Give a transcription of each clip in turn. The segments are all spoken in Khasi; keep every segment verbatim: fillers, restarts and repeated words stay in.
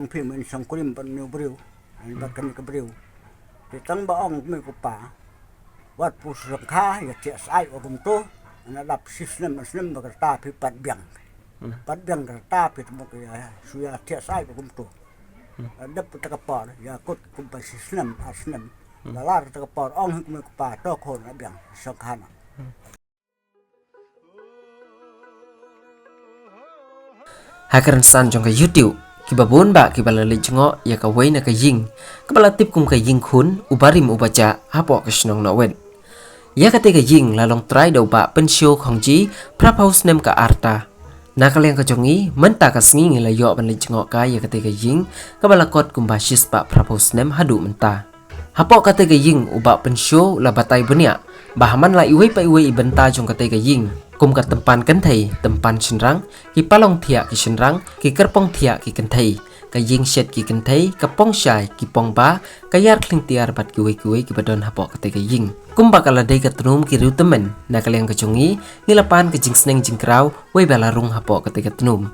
Phi men shong kurim ban new briew. Ani bat kani ka briew. Te tang ba ong kumi ku pa. Wat pu shong kha ya thiah sait wa kumto. Ana dap shi snem, snem ba kata phi pat biang. Pat biang kata phi temu ke ya shu ya thiah sait wa kumto. Dap ta ka por ya kut kum ba shi snem, ar snem. Lalar ta ka por ong kumi ku pa to ko na biang shong kha na. Ha ka rynsan jong ka YouTube, kiba bun bah kiba la leit jngoh ïa kawei na ka ïing kaba la tip kum ka ïing khun u barim u bajah hapoh ka shnong Nongwet. Ïa kata ka ïing la long trai da u Bah Pynsiew Khongji, phra phew snem ka rta. Na ka liang ka jong ngi, mynta ka sngi ngi la ïoh ban leit jngoh kai ïa kata ka ïing kaba la kot kumba shispah phra phew snem haduh mynta. Hapoh kata ka ïing u Bah Pynsiew u la batai bniah ba ha man la iwei pa iwei i bynta jong kata ka ïing, kum ka tympan kynthei, tympan shynrang, ki palong thiah ki shynrang, ki kyrpong thiah ki kynthei. Ka ïing shet ki kynthei, ka pong shai, ki pong ba, ka ïar khlieng tiar bad kiwei kiwei kiba don hapoh kata ka ïing. Kumba ka la dei ka tnum ki riew tymmen, na ka liang ka jong ngi, ngi la pan ka jingsneng jingkraw wei ba la rung hapoh kata ka tnum.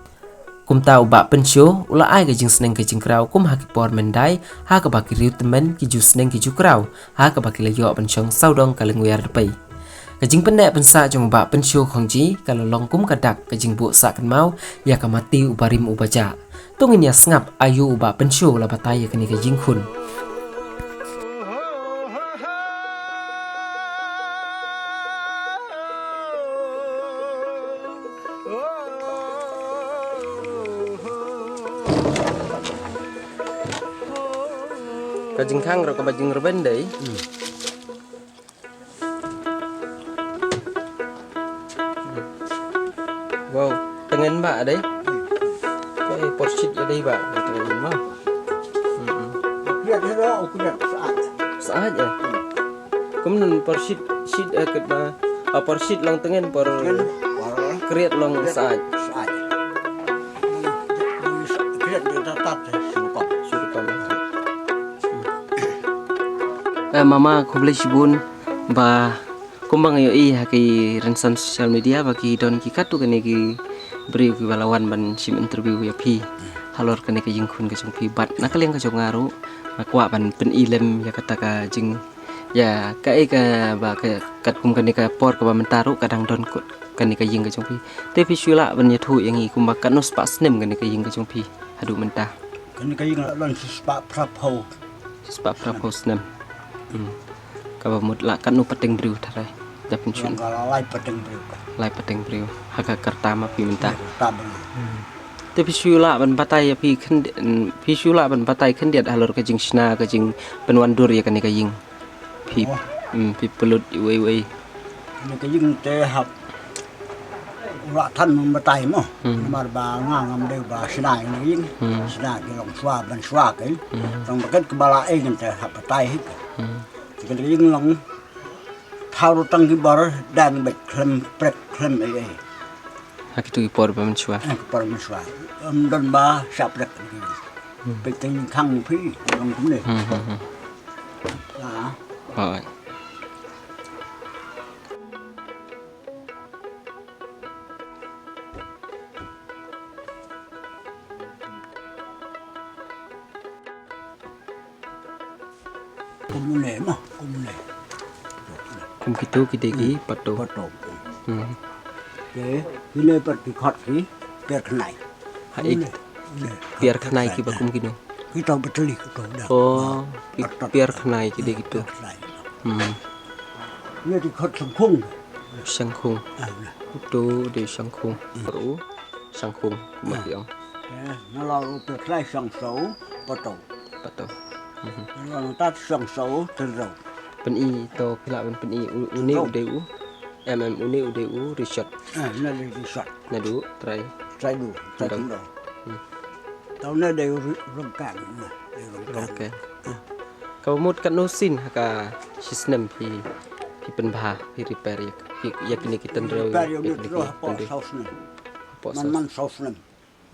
Kumta u Bah Pynsiew u la ai ka jingsneng ka jingkraw kum ha ki por myndai, ha kaba ki riew tymmen ki ju sneng ki ju kraw, ha kaba ki la ïoh ban shong sawdong ka lyngngoh ïar dpei. Ka jingpynneh pynsah jong u Bah Pynsiew Khongji ka la long kum ka dak ka jingbuh sah kynmaw ïa ka mati u barim u bajah. To ngin ïa sngap aïu u Bah Pynsiew u la batai ïa kane ka ïing khun. Ka jingkhang ruh kaba jingrben dei. Wow, tyngen ba dei. Ka por shit ïa dei ba. Tyngen ba. Sa'at ïa. Kum nun por shit, shit eh kat ba. Ah, por shit long tyngen por kriat long sa'at. Sa'at. Kriat ïa tatat. Sukam. Sukam. Eh, mama, khublei shibun ba kumba nga ïohi ha ki rynsan social media ba ki don ki katto katne ki briew kiba la wan ban shim interview ïa phi halor kane ka ïing khun ka jong phi, bad na ka liang ka jong nga ruh nga kwah ban pyni lem ïa kata ka jing, ïa kaei kaba ka katkum kane ka por kaba mynta ruh ka dang don kut kane ka ïing ka jong phi. Te phi shu lah ban ïathuh ïa ngi kumba katno spah snem kane ka ïing ka jong phi haduh mynta? Kane ka ïing la don shispah phra phew. Shispah phra phew snem. Hmm. Kaba mut la katno pateng briew tharai? Da pynshun. Long ka la lai pateng briew. Lai pateng briew. Ha ka kyrta ma phi mynta. Kyrta ba. Hmm. Te phi shu lah ban batai ïa phi khyndiat, phi shu lah ban batai khyndiat halor ka jingshna ka jingpynwandur ïa kane ka ïing. Phi, oh, hmm, phi pynlut iwei iwei. Kane ka ïing te hap u Lah Than um batai mo. Hmm. Namar ba nga ngam dei ba shna ïa ka ïing. Hmm. Shna ki long shuwa ban shuwa ki. Hmm. Tang ba kat kaba la ei ngan te hap batai hi. Hmm. Te ka ïing long thaw ruh tang ki bor dang beit khlem prek khlem ei ei. Ha kitu ki por ba mynshuwa. Ha ki por mynshuwa. Ym don ba shah prek. Hmm. Peit tang khang phi long kumne. Hmm, hmm, hmm. Ah. Hooid. Kumne ma, kumne. Kum kitu ki dei ki, hmm, pato. Pato. Hmm. Te kine pat ki khot ki tiar khnai. Ha, eh, kumne, kumne. Tiar khnai kiba kum kino? Kita batli kita dah. Oh, ki tiar khnai ki dei kitu. Tiar khnai. Hmm. Kine ki khot shangkhung. Shangkhung. Ah, nah. Kitu dei shangkhung. Hmm. Baru shangkhung, kumba ki ong. Eh, nalor u tiar khnai shangso, pato. Pato. Mhm. Nalor tat shangso, tynrew. Pyni to, phi lah ban pyni u, une u dei u. Em, em, une u dei u Richard. Eh, une dei Richard. Naduh, trai. Trai du, trai tynrew. Hmm. Tau une dei u Ri-, Rongkang, une dei Rongkang. Rongkang. Hmm. Kaba mut katno sien ha ka shi snem phi, phi pynbha, phi repair ïa, ïa, ïa kine ki tynrew, repair ïa une u tynrew hapoh saw snem. Hapoh saw snem. Man, man saw snem.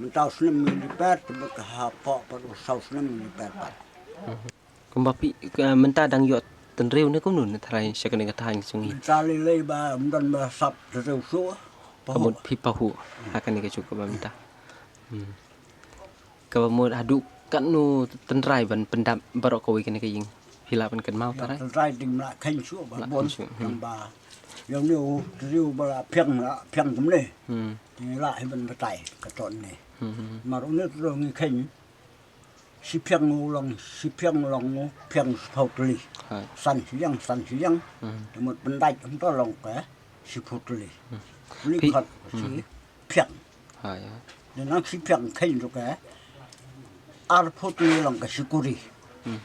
Mynta u snem ngi repair, te bad ka hapoh pat u saw snem ngi repair pat. Mhm. Kumba phi, ka, mynta dang ïoh tynrew ne kumno ne tharai sha kane ka thaiñ ka jong ngi? Mynta lei lei ba ym don ba sap tynrew shuh. Pahuh. Ka mut phi pahuh ha kane ka juk kaba mynta. Hmm. Kaba mut haduh Katno tynrai ban pyndap baroh kawei kane ka ïing? Phi lah ban kynmaw tynrai? Tynrai ding mla kheiñ shuh ba bun. Tang ba ïa une u tynrai ba la phiang, la phiang kumne. Hmm. Te la hi ban batai ka ton ne. Hmm. Mar une tu ngi kheiñ. Shi phiang u long, shi phiang u long u phiang shiphew tylli. Hai. San shiliang, san shiliang. Hmm. Te mut pyndait hangto long ka shiphew tylli. Hmm. Li khot shi phiang. Hai, hai. Te nang shi phiang kheiñ ruh ka arphew tylli long ka shikuri. Hmm.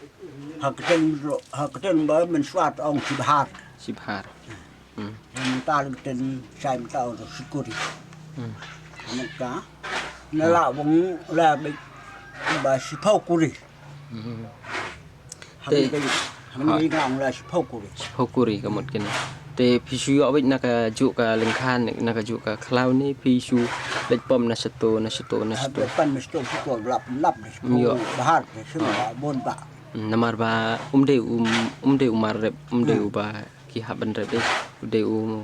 Ha ka ten ruh, ha ka ten ba mynshuwa ong shibhar. Shibhar. Hmm. Mynta ka ten shai mynta ong shikuri. Hmm. Mynta na la bong la ba shiphew kuri. Hmm. Te hangni ka ïing, hangni ka ïing la shiphew kuri. Shiphew kuri ka mut kine. Te phi shu ïoh beit na kajuh ka lyngkha, na kajuh ka khlaw ne phi shu leit pom na shato, na shato, na shato. Pom na shato, shato lap lap na shato. Bahar, shato bun ba. Namar ba um dei um, um dei u mar rep, um dei uba ki hap ban rep dei. Um dei u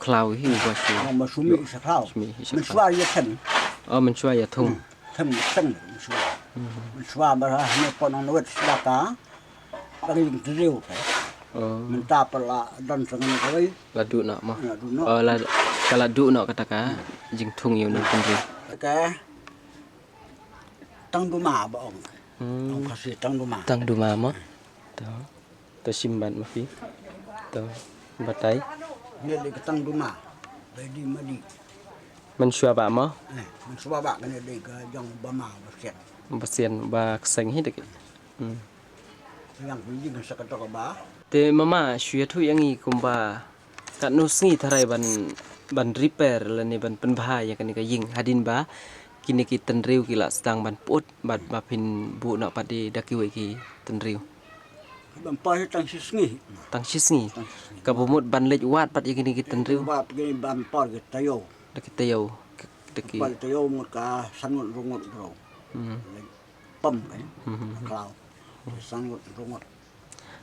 khlaw hi uba shu. Ba shu mih sha khlaw. Shu mih sha khlaw. Mynshuwa ïa thung. Oh, mynshuwa ïa thung. Thang, thang, mynshuwa. Mynshuwa ba ha ne pon nong nawet sdaka. Ba ka ïing tynrai. Oh. Mynta pat la don sa ngan kawei. La duh noh mo. La duh noh. Oh, la, ka la duh noh kata ka jingthung ïa une u tynrai. Ka tang duma ba ong. Hmm. Ong Khasi tang duma. Tang duma mo. To. To shim bad ma phi. To batai. Kane dei ka tang duma. Ba dei ma dei. Mynshuwa ba mo? Eh, mynshuwa ba kane dei ka jong ba ma ba sian. Ba sian ba kseng hi dei. Hmm. Yang pynjing sa ka to ka ba. Te mama shu ïathuh ïa ngi kumba katno sngi tharai ban, ban repair lane ban pynbha ïa kane ka ïing hadien ba kine ki tynrai ki la sdang ban put bad ba phin buh noh pat de da kiwei ki tynrai. Ban por hi tang shi sngi. Tang shi sngi. Tang shi sngi. Kaba mut ban leit wad pat ïa kine ki tynrai. Wad kine ban por ki taïew. Da ki taïew. Da ki por taïew mut ka san ngut hynriew ngut bro. Hmm. Leit pom ka. Hmm. Khlaw. San ngut hynriew ngut.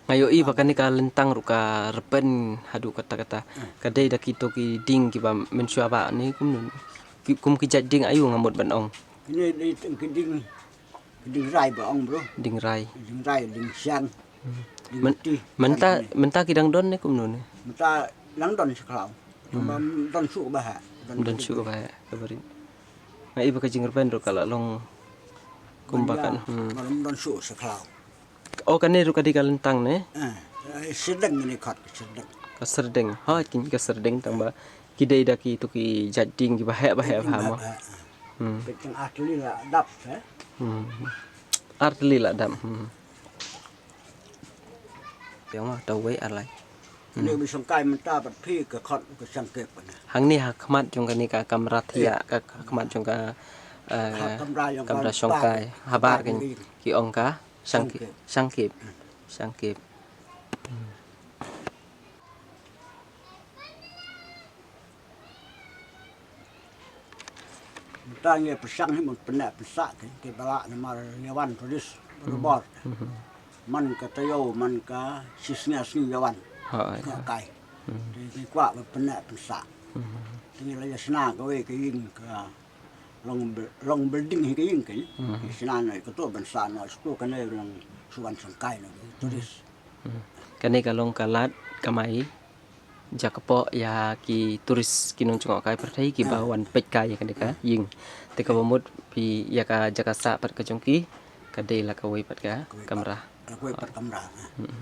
Nga ïohi ba kane ka lyntang ruh ka rben haduh katta katta. Hmm. Ka dei da kito ki dieng kiba mynshuwa ba ne kumno. Ki, kum ki jait dieng aïu nga mut ban ong. Kine dei ki dieng Ding rai ba ong bro. Ding rai. Ding rai, ding siang. Hmm. Ding ti. Mynta, mynta ki dang don ne kumno ne? Mynta dang don sha khlaw. Hmm. Ba don shuh ba ha. Don shuh ba ha. Ka barit. Nga i ba ka jingrben ruh ka la long kumba kan. Hmm. Ba don shuh sha khlaw. Oh, kane ruh ka dei ka lyntang ne? Eh, serdeng ne khot serdeng. Ka serdeng. Ha, kin ka serdeng tang ba. Ki dei da kito ki jait dieng kiba heh ba heh ba ha mo. Hmm. Peit tang ar tylli la dap, eh? Hmm. Ar tylli la dap. Hmm. Biang ma, tau wei ar lai. Hmm. Kane ba shongkai mynta bad phi ka khot ka shongkai pynah. Hangne ha khmat jong kane ka kamra thiah, ka, ka khmat jong ka, eh, kamra shongkai. Habar ki ong ka shongkai. Shongkai. Shongkai. Hmm. Mynta ngi pyrshang hi ban pynneh pynsah ki, ki ba lah namar ïa wan tourist barabor. Hmm. Man ka taïew, man ka shi sngi ar sngi ïa wan. Ha, ha. Kai. Hmm. Te ngi kwah ban pynneh pynsah. Hmm. Te ngi la ïa shna kawei ka ïing ka long, long building hi ka ïing ka. Hmm. Ïa shna noh kato ban sah noh shuh kane long shu wan shongkai noh tourist. Hmm. Kane ka long ka lad kamai. Jaka poh ïa ki tourist ki nongjngohkai pyrthei kiba wan peit kai ïa kane ka ïing. Te kaba mut phi ïa ka jaka sah pat ka jong ki ka dei la kawei pat ka kamra. Kawei pat kamra. Hmm.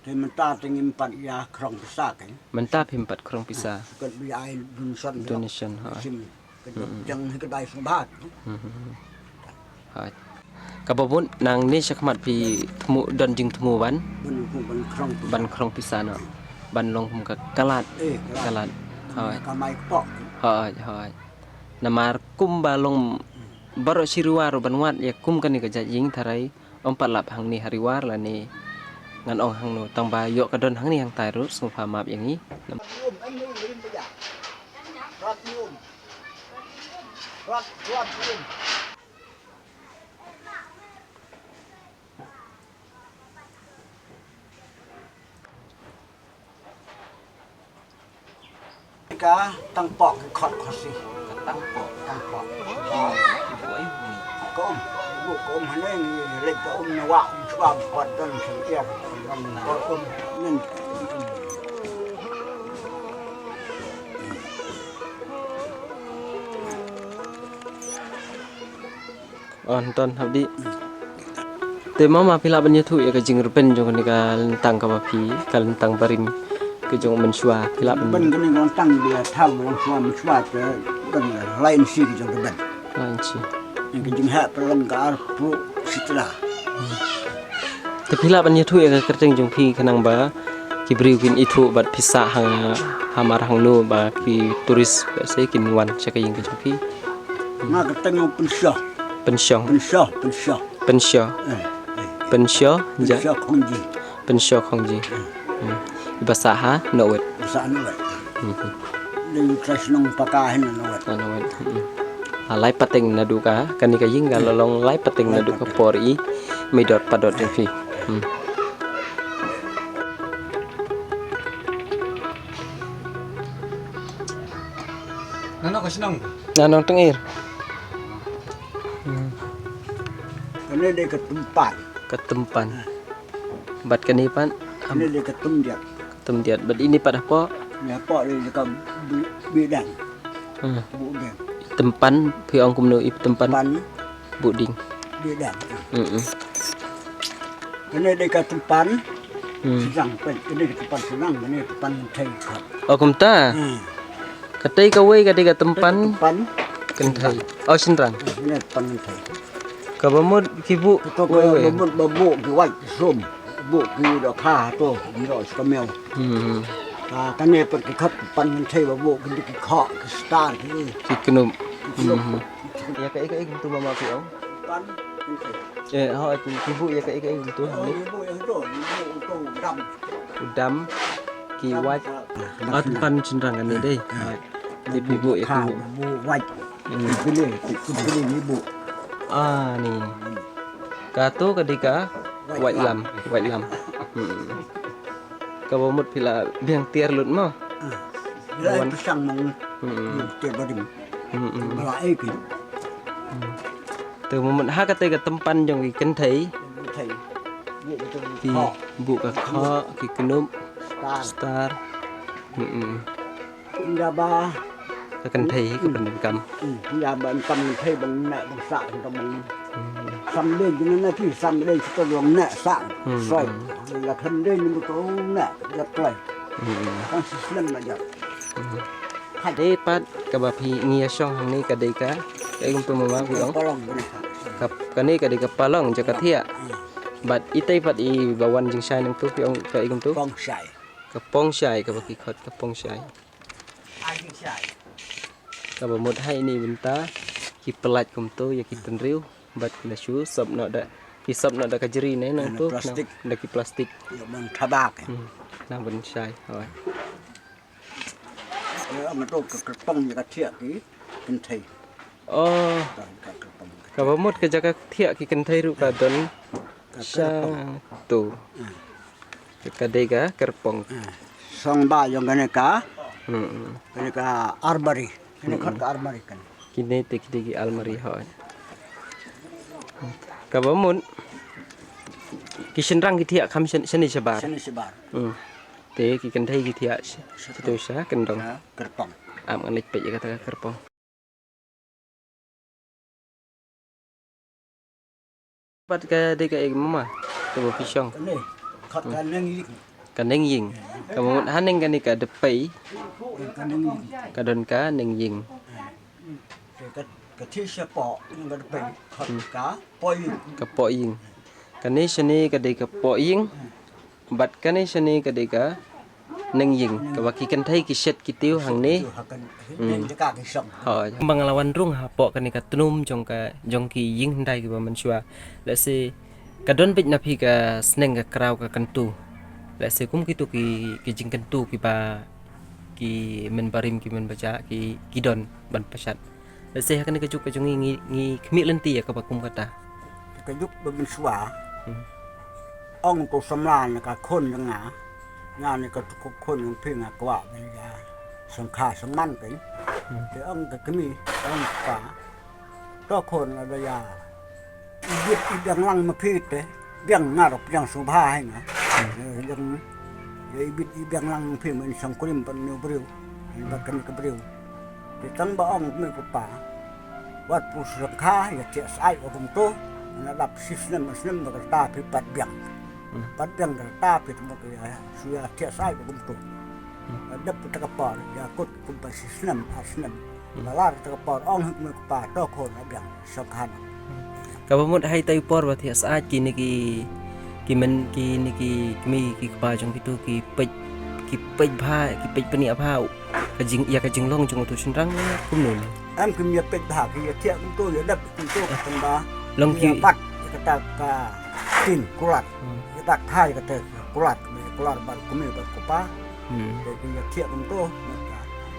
Te mynta te ngim pat ïa khrong pisa ka. Mynta phim pat khrong pisa. Ka bi ai donation. Donation, ha. Sim. Ka jong hi ka dai sngewbha. Hmm. Hooid. Kaba mut nangne shakhmat phi thmu, don jingthmu ban, ban, ban khrong pisa. Ban khrong pisa noh. Ban long kum ka, ka lad. Eh, ka lad. Ka lad. Hooid. Kamai kpoh. Hooid, hooid. Namar kumba long baroh shi riwar ban wad ïa kum kane ka jait ïing tharai ym pat lap hangne ha riwar lane ngan ong hangno tang ba ïoh ka don hangne hangtai ruh sngewbha map ïa ngi. Ka tang poh ki khot Khasi. Ka tang poh. Tang poh. Ka um. Buk ka um haneng, i lek ka um na wah, um chwa, um pat dan, sentiar, um, um, um, nen. Oh, Anton, hap di. Te mama phi lah ban ïathuh ïa ka jingrben jong kane ka lyntang kaba phi, ka lyntang barim ka jong mynshuwa, phi lah ban. Ban kane ka lyntang ba ïa thaw mynshuwa, mynshuwa te ban lai inchi ka jong ka ban. Lai inchi. Ïa ka jingheh pynlong ka arphew sitla. Te phi lah ban ïathuh ïa ka kyrteng jong phi khnang ba ki briew kin ithuh bad phi sah hang hamar hangno ba ki tourist ba se kin wan sha ka ïing ka jong phi. Nga kyrteng u Pynshoh. Pynshong. Pynshoh, Pynshoh. Pynshoh. Eh, eh. Pynshoh, ja. Pynshoh Khongji. Pynshoh Khongji. Hmm. Ba sah ha Nowit. Ba sah Nowit. Hmm. Dei u trai shnong Paka hin Nowit. Ha Nowit. Hmm. Ha lai pateng naduh ka kane ka ïing ka la long lai pateng naduh ka por i mei dot pa dot jong phi. Hmm. Nano ka shnong? Nano Tyngir. Hmm. Kane dei ka Tympan. Ka Tympan. Bad kane pat? Kane dei ka Tymdiat. Ka Tymdiat. Bad ine pat hapoh? Ine hapoh dei ka Bi-, Bidang. Hmm. Buding. Tympan, phi ong kumno i Tympan? Tympan. Buding. Bidang. Hmm. Kane dei ka Tympan. Hmm. Sdang, peit, kane dei ka Tympan Sdang, kane ka Tympan Kynthei. Oh, kumta? Hmm. Katei kawei ka dei ka Tympan. Tympan. Kynthei. Oh, Shynrang. Kane Tympan Kynthei. Kaba mut ki buh. Kito kawei kawei. Ba mut ba buh ki wait ki sum. Buh ki dohkha to, ki doh skamel. Hmm. Ka, kane pat ki khot Tympan Kynthei ba buh ki dei ki khoh, ki star ki. Ki knup. Ki knup. Hmm. Ïa kaei kaei kumtu mama phi ong? Tympan Kynthei. Eh, ho, ki buh ïa kaei kaei kumtu ha ni? Ki buh ïa kito, ki buh u dam. U dam, ki wait. Ah, Tympan Shynrang kane dei. Ah. Te phi buh ïa ki buh. Buh wait. Hmm. Ki pile, ki pile ni buh. Ah, ni. Kato ka dei ka wait lam, wait lam. Hmm. Kaba mut phi la biang tiar lut mo. Ah. Wan. Phi sdang mo. Hmm. Tiar barim. Hmm. Ba la ei ki. Hmm. Te mut ha katei ka Tympan jong ki Kynthei. Kynthei. Buh ka khoh. Ki buh ka khoh, ki knup. Star. Star. Hmm. Ynda ba ka Kynthei ka pyndonkam. Hmm, ynda ba kam Kynthei ban neh ban sah, ynda ban. Hmm. Sam dei jingna ki, sam dei kita ban neh sah. Hmm. Soi. La Kynthei ni buto neh, la kloi. Hmm. Kan si slem la jap. Hmm. Hai. Te pat kaba phi ngi ïa shong hangne ka dei ka, kaei kumtu mama phi ong? Ka palong bane. Ka, kane ka dei ka palong jong ka thiah. Hmm. Bad itei pat iba wan jingshai nangtu phi ong kaei kumtu? Pong shai. Ka pong shai kaba ki khot ka pong shai. Kaba mut ha ine i bynta ki pyllait kumto ïa ki tynriew bad ki la shu sop noh da, ki sop noh da ka jri ne nangto, da ki plastik. Ïa ban thabak. Hmm. Nang ban shai. Hoi. Ïa ma to ka kyrpong ïa ka thiah ki kynthei. Oh. Ka kyrpong. Kaba mut ka jaka thiah ki kynthei ruh ka don. Ka kyrpong. Sha to. Hmm. Ka dei ka kyrpong. Hmm. Song ba jong kane ka. Hmm, hmm. Kane ka armari. Kane khot ka armari kane. Kine te ki dei ki almari hoi. Kaba mut ki shynrang ki thiah kham shane shabar. Shane shabar. Hmm. Te ki kynthei ki thiah sh-, shato sha kyndong. Sha kyrpong. Am ngan leit peit ïa kata ka kyrpong. Pat ka dei kaei mama? Kaba phi shong. Kane, khot ka neng ïing. Ka neng ïing. Kaba mut haneng kane ka dpei. Ka neng ïing. Ka don ka neng ïing. Te ka, ka thiah shapoh, neng ka dpei, khot ka poh ïing. Ka poh ïing. Kane shane ka dei ka poh ïing. Bad kane shane ka dei ka neng ïing, kaba ki kynthei ki shet ki tiew hangne. Ki tiew ha kane, hmm, neng jaka ki shong. Hooid. Ba nga la wan rung hapoh kane ka tnum jong ka, jong ki ïing hyndai kiba mynshuwa. Lehse ka don beit na phi ka sneng ka kraw ka kyntu. Lehse kum kito ki, ki jingkyntu kiba ki mynbarim ki mynbajah ki, ki don ban pynshad. Lehse ha kane ka juk ka jong ngi, ngi, ngi khmih lynti ïa kaba kum kata. Ka juk ba mynshuwa. Hmm. Ong u samla na ka khun jong nga. Nga ne ka tu khun jong phi nga kwah ban ïa sngewkha sngewman kein. Hmm. Te ong ka kmie, ong ka pa. To khun lada ïa Ibit ibiang lang ma phi te. Biang ngar biang subha hai nga. Yang ya ibit ibiang lang ma phi men song kurim pan ni briew. Ni bat kan ka briew. Te tang ba ong me ko pa. Wat pu srang kha ya tiak sai wa kum to. Na dap sis nem snem ba ka ta phi pat biang. Pat biang ka ta phi tu ma ka ya su ya tiak sai wa kum to. Dap ta ka par ya kut kum pa sis nem ar snem. Ba lar ta ka par ong hik me ko pa to ko na biang. Song khan. Kaba mut hai tai por ba thiah sah kine ki ki men kine ki kmie ki kpa jong kitu ki peit ki peit bha ki peit pynïap bha ka jing ïa ka jinglong jong utu shynrang kumno ne? Em kim ïa peit bha ki ïa thiah kumtu ïa dep kumtu ka tang ba long ki ïa bat ïa kata ka tin kulat. Ïa bat bha ïa kata kulat kulat bat kmie bat kpa. Ki ïa thiah kumtu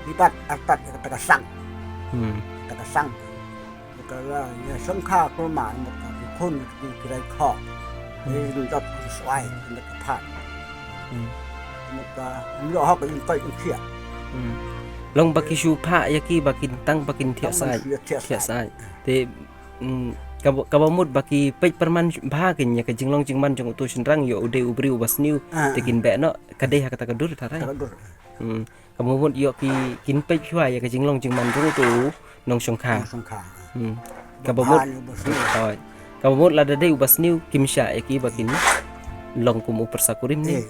ki bat artat ïa kata ka sang. Kata ka sang. Ka la ïa shongkha kulmar mut ka ki khun ki ki rai kho. Ki dot ki swai ki dot ki phat. Mut ka ym ïoh hok ym kai ym khiah. Long ba ki shu phah ïa ki ba kin tang ba kin thiah sait. Thiah sait. Te kaba mut ba ki peit pyrman bha kin ïa ka jinglong jingman jong utu shynrang ïoh u dei u briew uba sniew te kin beh noh ka dei ha kata ka dur tharai. Ka mut ïoh ki kin peit shuwa ïa ka jinglong jingman jong utu nongshongkha. Nongshongkha. Kaba mut kaba mut lada dei uba sniew kim shah ïa ki ba kin long kum u pyrsa kurim ne.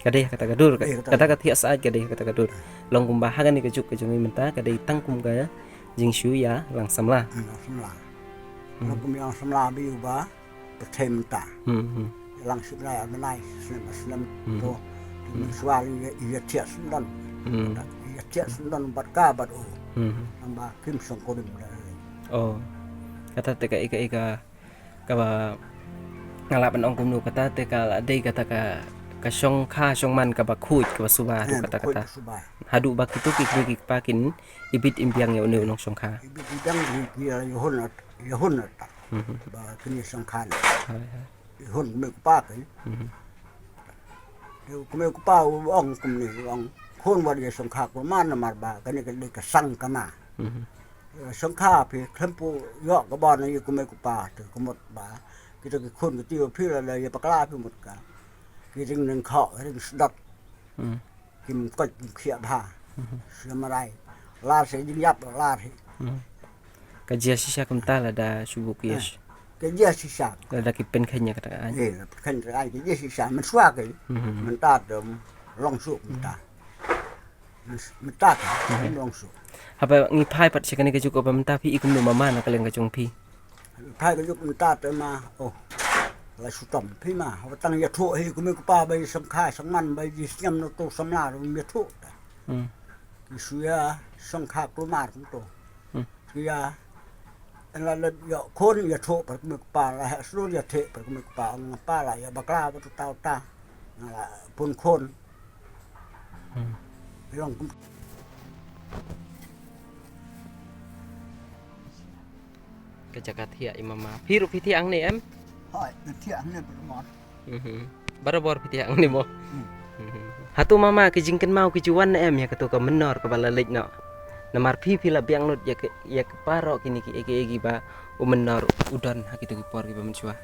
Ka dei kata ka dur kata ka thiah sait ka dei kata ka dur. Long kumba ha kane ka juk ka jong i mynta ka dei tang kum ka jingshu ïa lang samla. Lang kum ïa lang samla ba ïa uba pyrthei mynta. Lang shu lai ar bnai snem snem to. Shuwa ïa thiah sendon. Ïa thiah sendon bad ka bad u. Nang ba kim song korim. Oh. Kata te ka ika ika kaba nga lah ban ong kumno kata te ka la dei kata ka ka shongkha shongman kaba khuid kaba suba haduh kata kata. Haduh ba kitu ki kmie ki kpa kin ibit im biang ïa une u nongshongkha. Ibit im biang ïa hun ïa hun. Ba kini song khan. Hun me pa kan. Ku me pa u ong kumne u ong. Hun wat ye song kha ku ma namar ba kani ka dei ka sang kama. Song kha phi khlem pu yo ka ba na ye ku me pa te ku mut ba. Kita ki khun ki tiu phi la ye pakla phi mut ka. Ki ring nang kho ring sdot. Kim koit kim khiah bha. Shu marai. Lar se jing yap lar hi. Ka jia shisha kumta lada shu buk yes. Ka jia shisha. Lada ki pen khanya kata ka ai. Eh, la pen khanya kata ai ka jia shisha men swa ka. Men ta dum long su men ta. Men ta ka long su. Haba ngi phai pat sha kane ka juk ba men ta phi i kumno mama na ka leng ka jong phi. Phai ka juk mynta te ma oh. La shu tom phi ma haba tang ïathuh hi kumne kpa ba i sngewkha sngewman ba i sngem na tu samla ruh ym ïathuh. Ki shu ïa sngewkha kulmar kumto. Shu ïa en la lep ïa khun ïathuh par kumne kpa la heh slur ïathuh par kumne kpa ong pa la ïa bakla ba tu ta uta. Nga la pun khun. Long kum Ka jaka thiah i mama. Phi ruh phi thiah hangne em? Hoi, phi thiah hangne barabor. Barabor phi thiah hangne mo. Hato mama ki jingkynmaw ki ju wan ne em ïa kato ka mynnor kaba la leit noh. Namar phi phi la biang lut ïa ka ïa ka parok kine ki eki eki ba u mynnor u don ha kito ki por kiba mynshuwa.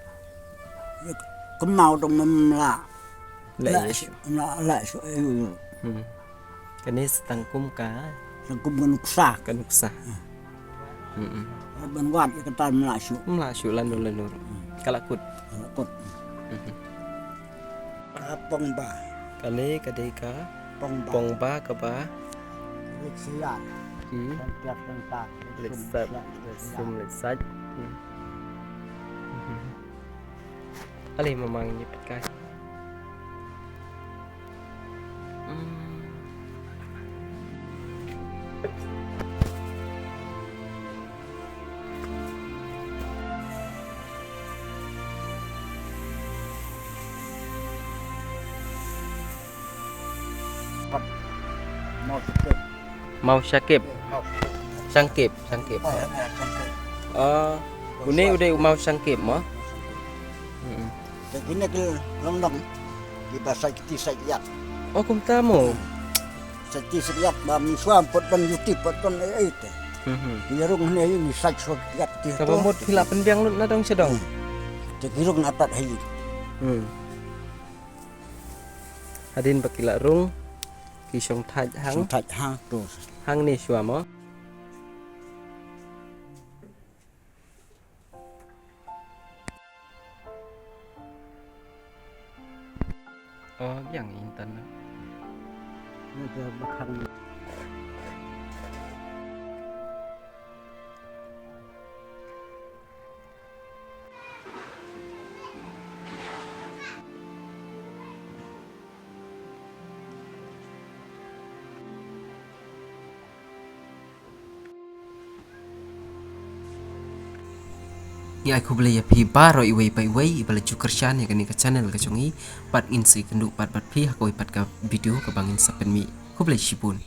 Kynmaw dong mem la. La la la. Kane sa tang kum ka. Tang kum ka nuksa. Ka nuksa. Ban wad ïa kata mla shu. Mla shu landur landur. Ka la kut. Ka la kut. Ka pong ba. Kane ka dei ka pong ba. Pong ba ka ba. Lek siar. Tang tiap tang tak. Lek sat. Lek sum lek sat. Ale mamang ni pekai. Mau sakit. Mau sakit. Mau sakit. Sangkip, sangkip. Oh, ya, ya, sangkip. Oh. Une udah mau sangkip mo. Hmm. Jadi ini ke londong di bahasa kita saya. Oh, kum tamu. Sati sriat ba mi suam pot ban yuti pot ban ai ai te. Mhm. Ki la rung hangne, ïa ngi sait shuwa ki kat ki. Kaba mut phi la pynbiang lut na dong sha dong. Hmm. Te ki rung na tad ha ïing. Hmm. Hadien ba ki la rung, ki shong thait hang. Shong thait hang to. Hangne shuwa mo. Oh, biang intan na. Ni ke bakang. Ngi ai khublei ïa phi baroh iwei pa iwei iba la ju kyrshan ïa kane ka channel ka jong ngi, bad ngin sa ïakynduh pat bad phi ha kawei pat ka video kaba ngin sa pynmih. Khublei shibun.